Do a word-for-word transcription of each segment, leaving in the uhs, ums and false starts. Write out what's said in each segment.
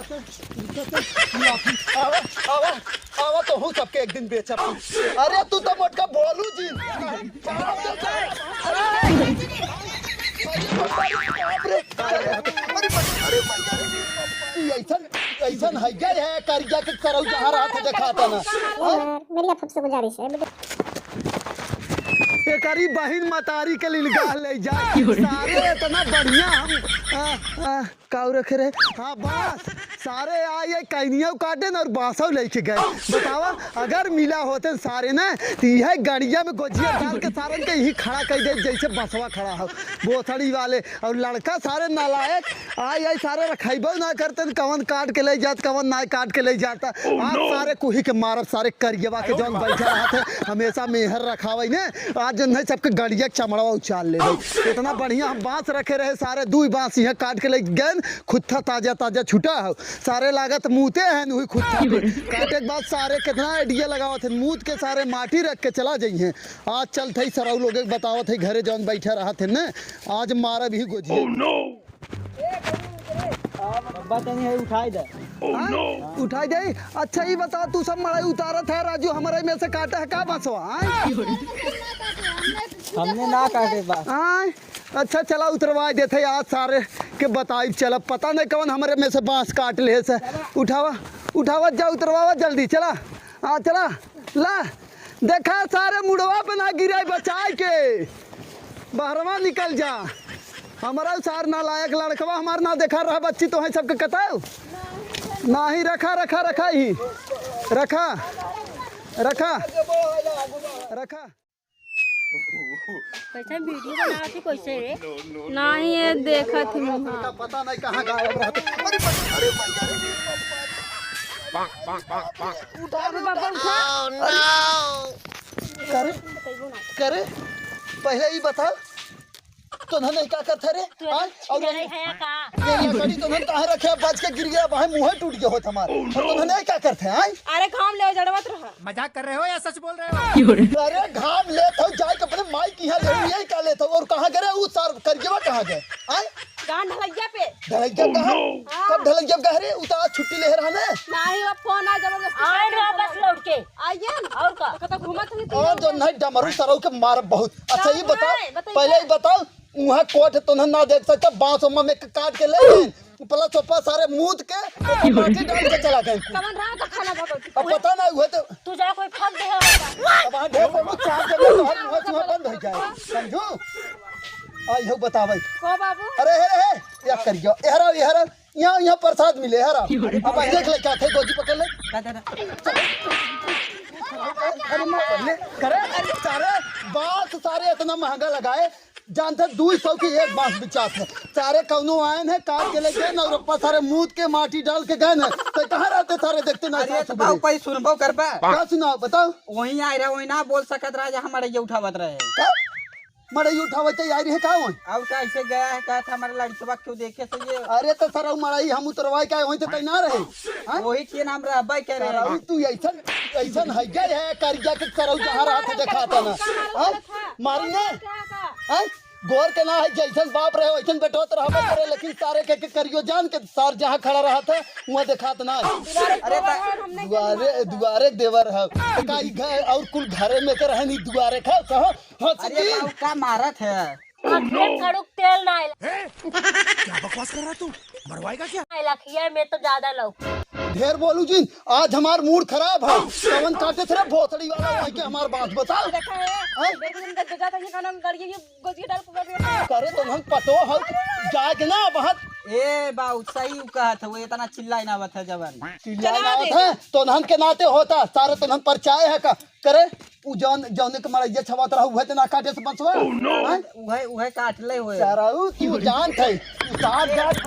आवा, आवा, आवा, तोहू सबके एक दिन बेचब। अरे, तू तो मोटका बोलू जी। बाप रे। अरे, अरे, अरे, अइसन, अइसन है क्या है, करिया के सरऊ जहाँ रहत है, देखाता ना। हाँ? मेरी आप सबसे गुजारिश है, मुझे एकरी बहिन मतारी के लिलगाह ले जा। सारे इतना बढ़िया हम, आ, आ, काऊ रखे रहे? हाँ, बांस। सारे आए, आए कैनिया काटेन और बांसो लेके गए। बतावा, अगर मिला होते सारे ना, तो यह गड़िया में गोजिया डाल के सारन के यही खड़ा कर दे, जैसे बसवा खड़ा हो, बोथड़ी वाले। और लड़का सारे नालायक, आए, आए सारे रखाइबो ना करते, कवन काट के ले जात, कवन ना काट के ले जाता। आज सारे कुही के मारब, सारे करियवा के जौन बैठा रहत है, हमेशा मेहर रखावे ने। आज जौन है सबके गड़िया के चमड़वा उछाल ले भाई। इतना बढ़िया हम बांस रखे रहे, सारे दुई बांस यहाँ काट के ले गए, खुत्था ताजा ताजा छूटा हो। सारे लागत मूते हैं वही खुत्था पे। काटे के बाद सारे कितना आइडिया लगावत हैं, मूत के सारे माटी रख के चला जाई हैं। आज चलत है सरऊ लोग के बतावत है घरे जौन बैठा रहत है ना, आज मारब ही गोजिया। अब्बा तनी है उठाई दे। हाँ? उठाई दे। अच्छा, ई बता, तू सब मड़ई उतारत है, राजू, हमरे में से काटा है का बांसवा, हाँ? हमने ना काटे बा। हाँ? अच्छा, चला उतरवाई देत है आज सारे के बताई। चला, पता नहीं कौन हमरे में से बांस काट ले से। उठावा, उठावा, जा उतरवावा जल्दी, चला। हाँ, चला, ला। देखा सारे मुड़वा पे ना गिराई, बचाए के बहरवा निकल जा। हमारा सार नालायक लड़कवा हमार ना देखा रहा, बच्ची तो है सबके कताऊ। नाही, रखा, रखा, रखा ही। रखा, रखा, रखा। कैसे वीडियो बनावत ही, कैसे रे? नाही, ये देखत ही मुहा। पता नहीं कहाँ गायब रहत। अरे, अरे, अरे, उठा, अरे बाबा, उठा। करे, करे, पहले ही बता, तोन्हन नहीं का करत है रे? तू हाँ? अरे और छिनारे है का? ये लकड़ी तोन्हन कहाँ रखे? बच के गिर गया, भाई मुँह टूट गया होत हमार। और तोन्हन नहीं का करत है, हाँ? अरे घाम ले, जड़वत रहा। मजाक कर रहे हो या सच बोल रहे हो? अरे घाम लेत हो, जाए के अपने माई की यहाँ ले, यही का लेत हो? और कहाँ गए उ सार करियवा, कहाँ गए? हाँ? गान ढलैया पे। ढलैया कहाँ? हाँ। कब ढलैया गए रे? उ तो आज छुट्टी ले रहा ना। नाही, वो फोन आ जबरदस्ती आए से रे फोन वापस आ। लौट के। आइए ना। और का? तो कतौ घूमत हुई थी और जो लोग। नहीं डमरू सरऊ के मारब बहुत। अच्छा, ये बताओ, पहले ही बताओ, उहाँ कोट तोन्हन ना देख सकता, बांस ओमा में काट के ले गए। उपला चोपा सारे मूत के, ओपा माटी डाल के चला गए। कवन रहा तो खाना भगवती। अब पता ना हुए तो। तू जा कोई फक दे होगा। अब वहाँ ढेर बहुत चार जगह तो हर मुँह चुहा बंद हो जाए। समझू? आई हो बतावे। को बाबू? अरे, हे, हे, या कर गया। एहरा, एहरा, यहाँ, यहाँ प्रसाद मिले, एहरा। अब आई देख ले, क्या थे, गोजी पकड़ ले। का, का, का? अरे, मार ले। करे, अरे, सारे, बांस सारे इतना महंगा लगाए। जानते दुई सौ की एक बांस बिचात है। सारे कौनो आयन है, काट के ले गए ना, और ऊपर सारे मूत के माटी डाल के गए ना। तो कहाँ रहते सारे, देखते ना अरे, साथ तो में। बाबू, पहले सुनबो करबा। का सुनाओ, बताओ। वहीं आए रहे, वहीं ना बोल सकत रहा, जहाँ मड़ैया उठावत रहे। का? मड़ई उठावत आई रहे का वहीं? अब कैसे गया है, कहा था हमारे लड़कवा क्यों देखे से ये। अरे तो सारा मड़ई हम उतरवाए का वहीं तो तैनार है। हाँ? वही के नाम रहबा करे सारा हैं। तू ऐसन, ऐसन है गए है, करिया के सरऊ जहाँ रहा था, देखा था ना। हाँ? मारी ना? हाँ? गोर के ना है, जैसन बाप रहे, वैसन बेटोत रहबा करे, लेकिन सारे के, के करियो जान के सार जहाँ खड़ा रहा था, वहाँ देखात ना है। अरे ता- दुआरे, दुआरे के देवर है। का ई घर और कुल घरे में के रहे नहीं, दुआरे खा, कहो, हाँ, अरे सच्ची। बाबू, का मारत है? अखिया में कड़ुक तेल ना आइल। क्या बकवास कर रहा है तू? मरवाएगा क्या? लखिया में तो ज्यादा लौक। ढेर बोलू जिन, आज हमार मूड खराब है। कवन काटे थे रे भोसड़ी वाला, वहीं के हमार बात बताओ। देखा है? हैं? देखो, तुम देख, देखा था, ये खाना में गड़िया, ये गोजिया डाल के कर दिया। करे तो हम पतो हो, जाए के ना बाहर। ए बाऊ, सही उ कहत है, वो इतना चिल्लाई ना आवत है जवन। चिल्लाई ना आवत है, तो नहन के नाते होता, सारे तो नहन परचाए है का? करे, उ जौन, जौने के मड़ैया छवात रहा, उहे तो ना काटे से बंसवा? हैं? उहे, उहे काट ले हुए। सरऊ, तू जानत है, तू साठ गांठ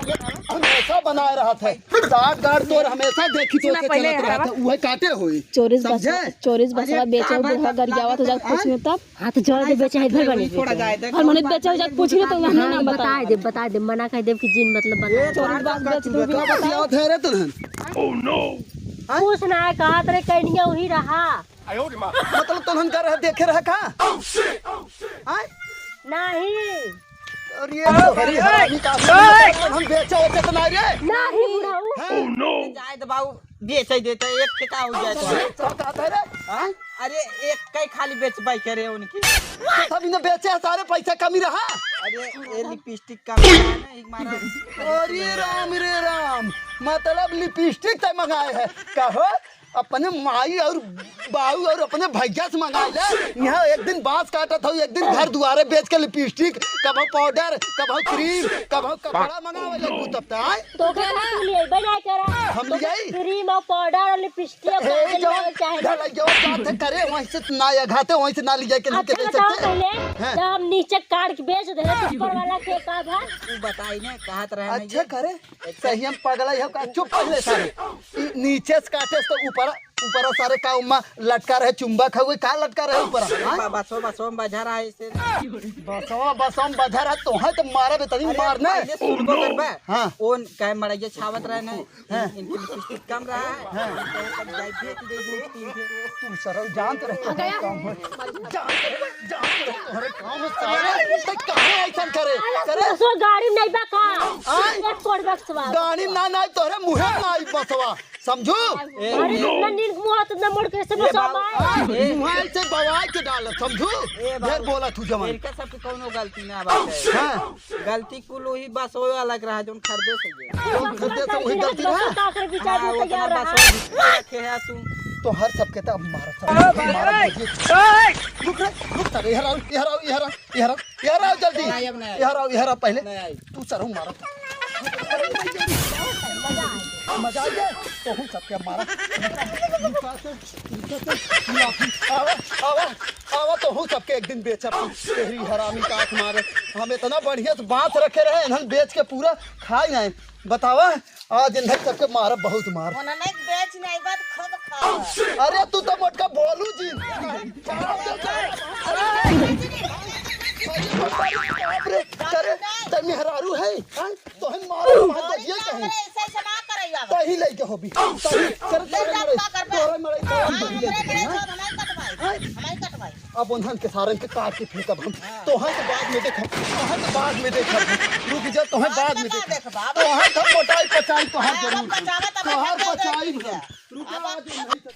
हमेशा बनाए रहत है। साठ गांठ तोर हमेशा देखी तो सुना के पहले चलत रहत है, उहे काटे होई। चोरिस बसवा, समझे? चोरिस बसवा अरे बेचो, का बुढ़वा बात गरियावत हो जात, हाँ? पूछियो तब। हाथ जोड़ के बेचे है, घर बने थोड़ा बेचे। जाए दे, और मने बेचे हो जात, पूछ ले तो वहाँ नाम बता। बता दे, बता दे, मना कह देब कि जिन मतलब बता। ए, चोरिस बात बेच दूंगी। बतियावत है रे तोहन। हाँ? कुछ ना है, कहा तेरे कैनिया वही रहा। मतलब तोहन का रहे, देखे रहे का? हाँ? नहीं। अरे, तोहरी हरामी का, हम बेचे ओचे त ना रे। नाही बुढ़ऊ। हैं? जाए तो बाबू, बेचे देते, एक ठेका हो जाए तो। का कहत है रे? हाँ? अरे, एक कई खाली बेचबाई करे उनकी। तो सब इन्हें बेचे है, सारे पैसा कमी रहा। अरे, ये लिपस्टिक कमी रहा ना, एक मारा। अरे राम रे राम, मतलब लिपस्टिक तय मंगाए है। कहो, अपने माई और बाऊ और अपने भैया से मंगाए ले। यहाँ एक दिन बांस काटत हो, एक दिन घर दुआरे बेच के लिपस्टिक, कभो पाउडर, कभो क्रीम, कभो कपड़ा मंगावे ले कुतब त, आय? तो का तू लिए बना करा? हम तो लियाई? क्रीम और पाउडर और लिपस्टिक ए, काजल जवन लगावे चाहे। ढलैया जात है करे, वहीं से ना या घाते, वहीं से ना लिया के लेके अच्छा दे बताओ सकते। पहले, हाँ। जब हम नीचे काट के बेच दे तो ऊपर वाला के का भा? तू बताई ना, कहत रहे ना अच्छा ये। करे, सही हम पगला ही हो का? चुप पहले सारे। ई नीचे से काटे तो ऊपर, ऊपर सारे का उम्मा लटका रहे, चुंबक हवे, का लटका रहे ऊपर, हाँ? बा-, बसो, बसो में बजा रहा है इसे। बसवा, बसवा में बजा रहा, तोहे तो मारा बे, तनी अरे, मार ना। पहले सुनबो करबा। हाँ। ओन काहे मड़ैया छावत रहे ना? हाँ। इनकी लिपस्टिक कम रहा है। हाँ। तो तब जाई बेच दे दू तीन ठे। तुम सरल जानत रहे, आ गया। काम हो। जानत रहे, जानत रहे, तोहरे काम हो, सारे। ते काहे ऐसन करे? करे? सो गाड़ी नहीं बा का? आय? एक कोड बक्सवा। गाड़ी ना, ना, तोहरे मुहे ना आई बसवा। समझू? ए, अरे, ए, इतना नीक मुँह हाथ इतना मोड़ के ऐसे ए, बसवा बाबू, मार। ए, मुँह ऐसे बवाई के डाल, समझू? ए, बाबू, ढेर बोला तू जवान। इनका सबके कौनो गलती ना बात है। हाँ। गलती कुल वही बसवे वाला के रहा, जोन खरीदे से ये। कौन खरीदे से वही गलती रहा? का करे बिचार हाँ, में उतना तैयार रहा। बसवे रखे है तू। तो हर सबके तो अब मारा सब। मारा ए, ए, रुक रे, रुक रे, यहाँ आओ, यहाँ आओ, यहाँ आओ, यहाँ आओ, यहाँ आओ जल्दी। नहीं, अब नहीं। यहाँ आओ, यहाँ आओ पहले। नहीं आई। तू सरऊ मारा। मजा आ गया? तो हूँ सबके मारा। आवा, आवा, आवा, तो हूँ सबके एक दिन बेचब। तेरी हरामी का आँख मारे। हम इतना बढ़िया से बांस रखे रहे, इन्हन बेच के पूरा खाई नहीं। बतावा, आज इन्हन सबके मारा बहुत मार। उन्होंने बेच नहीं, बात खुद खावा। अरे तू तो मोटका बोलू जी। अरे, बाप रे, करे, तनी हरारू है, हैं? तोहे मारो, मार दे, ये कहीं। ऐसे, ऐसे ना करे यार। तही लइके होबी। तही, करे, ले तोरे जा, मरे, का करबे? तोरे मरे, तोरे हाँ, मरे, हमरे, हमरे, हाँ? छोड़, हमारी कटवाई, हाँ? हमारी कटवाई। अब उन्हन के सारन के काट के फेंकब हम। हाँ। तोहे तो बाद में देखब, तोहे तो बाद में देखब। रुक जा, तोहे बाद में देखब। तोहे तो मोटाई पचाई तोहार जरूर। बचावा तब तोहार बचावा पचाई देख लिया। रुक जा, आज नहीं तो